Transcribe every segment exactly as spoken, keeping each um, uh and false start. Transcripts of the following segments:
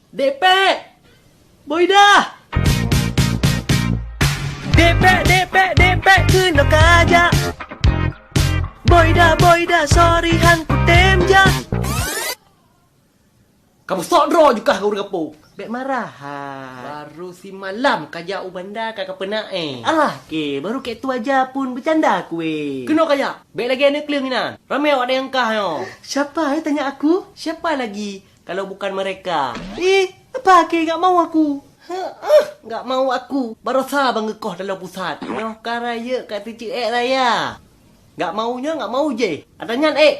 Dek Pek! Boy Ida! Dek Pek, Dek Pek, Dek Pek, keunoe kajak. Boy Ida, Boy Ida, sorry han kutem jak. Ka beusok droe ju kah keu ureueng gampông. Bèk marah hai. Baru simalam kajak u banda ka, ka peunak eh. Alah ke, baru kek tu aja pun bercanda kue. Keunoe kajak. Bèk lagèe aneuk kleueng inan. Ramè awak dayang kah nyoe. Siapa eh tanya aku? Siapa lagi kalau bukan mereka? Eh, apa ke enggak mau aku? Heeh, enggak mau aku. Barosa bang gekoh dalam pusat. Nyoh ka rayeuk ka teuceuek raya. Enggak mau nyoe, enggak mau jeh. Ada nyan eh.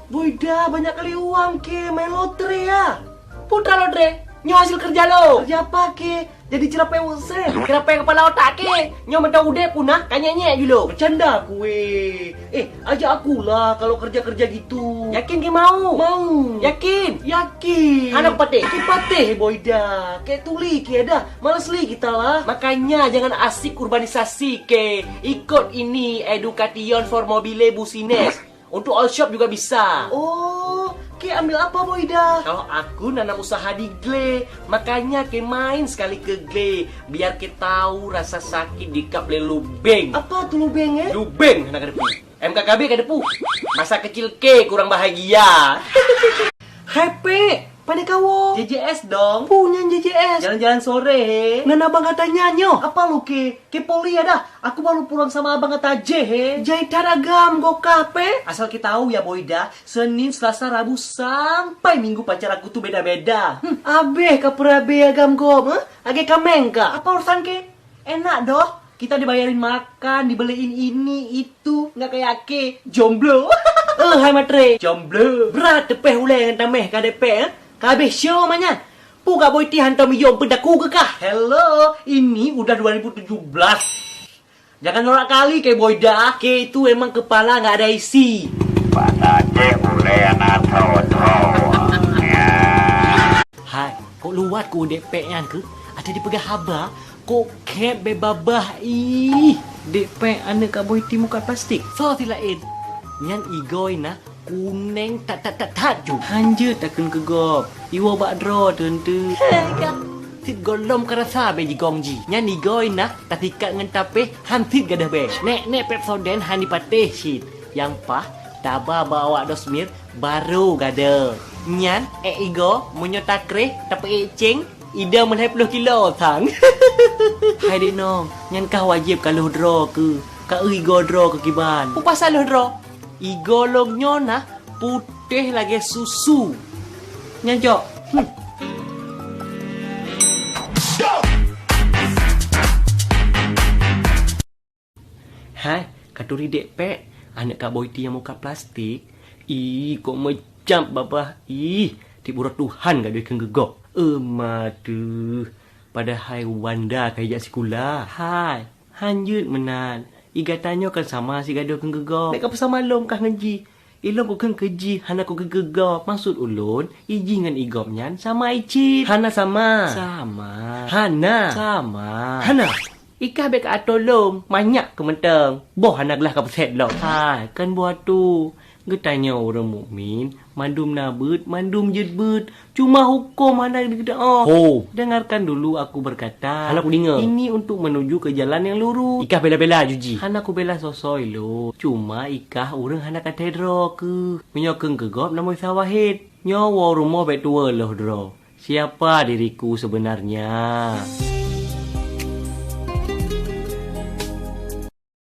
Boy Ida, banyak kali uang ke main lotre ya? Putra lotre, nyoe hasil kerja lo. Kerja apa ke? Jadi cerapé wusén. Cerapé kepala otak ke? Nyoe mantong udép punah, ka nyek-nyek julu. Bercanda kue. Eh, ajak aku lah kalau kerja-kerja gitu. Yakin ke mau? Mau. Yakin? Yakin. Hana kupatéh. Kupatéh, Boy Ida. Kek tuli ke dah. Males li kita lah. Makanya jangan asik urbanisasi ke. Ikut ini Education for Mobile Business. Untuk all shop juga bisa. Oh, ke ambil apa, Boy Ida? Kalau aku nanam usaha di gle, makanya ke main sekali ke gle, biar ke tahu rasa sakit dikap lé lubeng. Apa tu lubeng eh? Lubeng hana kadepu. M K K B kadepu. Masa kecil ke kurang bahagia. Hai Pek, pane kawoe? J J S dong. Pu nyan J J S. Jalan-jalan sore he. Ngon abang katanya nyoe. Apa lu ke? Ke poli ya dah. Aku baru pulang sama abang kata J he. Jai that agam gob kah Pek? Asal ke tahu ya Boy Ida, Senin, Selasa, Rabu sampai Minggu pacar aku tu beda-beda. Hmm, abeh ka peurabe agam gob eh? Age kameng kah? Apa urusan ke? Enak doh. Kita dibayarin makan, dibeliin ini, itu, nggak kayak ke jomblo. Eh, hai matre, jomblo. Berat tepeh ulèe ngon tameh ka depek eh? Ka habéh show manyan. Pu ka Boy Ti hantom iyom peudaku ke kah? Hello, ini udah dua ribu tujuh belas. Jangan norak kali ke Boy dah. Ke itu emang kepala nggak ada isi. Pada cek ulèe anak tho-tho. Ya. Hai, kok luwat ku depek nyan ke? Ada dipeugah haba, kok khép bèe babah ih. Depek aneuk ka Boy Ti muka plastik. So si laén. Nyan igoi na kuneng that that that that ju. Hanjeuet takheun keu gob. Iwoe bak droe teunteue. Cit gohlom ka rasa bèe jigong jih. Nyan igoi na tasikat ngon tapeh han cit gadôh bèe. Nek-nek Pepsodent han jipatéh cit. Nyang paih taba bak awak Dosmir barô gadôh. Nyan èk igoe meunyoe takreh tapeuék céng ida meulhèe ploh kilo sang. Hai dek nong, nyan kah wajéb ka lhôh droe keuh, ka eu igoe droe keuh kiban. Peue pasai lhôh droe? Igoe lôn nyoe na putéh lagèe susu. Nyan cok. Hmm. Hai, katuri dek pek, aneuk Kak Boy Ti nyang muka plastik. Ih, kok meucab babah. Ih, tiep uroe Tuhan gadôh kheun geugob. Euma teuh, padahai Wanda ka ijak sikula. Hai, hanjeuet meunan. I gata nyoe kan sama sigadôh kheun geugob. Bèk ka peusama lom kah ngon jih. Ilôn kukheun keu jih hana kukheun keu gob. Maksud ulôn, i jih ngon i gob nyan sama i cit. Hana sama. Sama. Hana. Sama. Hana. I kah bèk ka atô lom, manyak keu mantong. Boh hana glah ka peuset lom. Hai, kan boh atô. Geutanyoe ureueng mukmin, mandum na beuet, mandum jeuet beuet. Cuma huköm hana geuteu'oh. Ho, dengarkan dulu aku berkata. Hana kudeungoe. Ini untuk menuju ke jalan yang lurus. I kah bela-bela ju jih. Hana kubela soe-soe lôn. Cuma i kah ureueng hana kathèe droe keuh. Meunyoe kheun keu gob na Musa Wahid. Nyoe woe rumoh bèk tuwoe lhôh droe. Siapa diriku sebenarnya?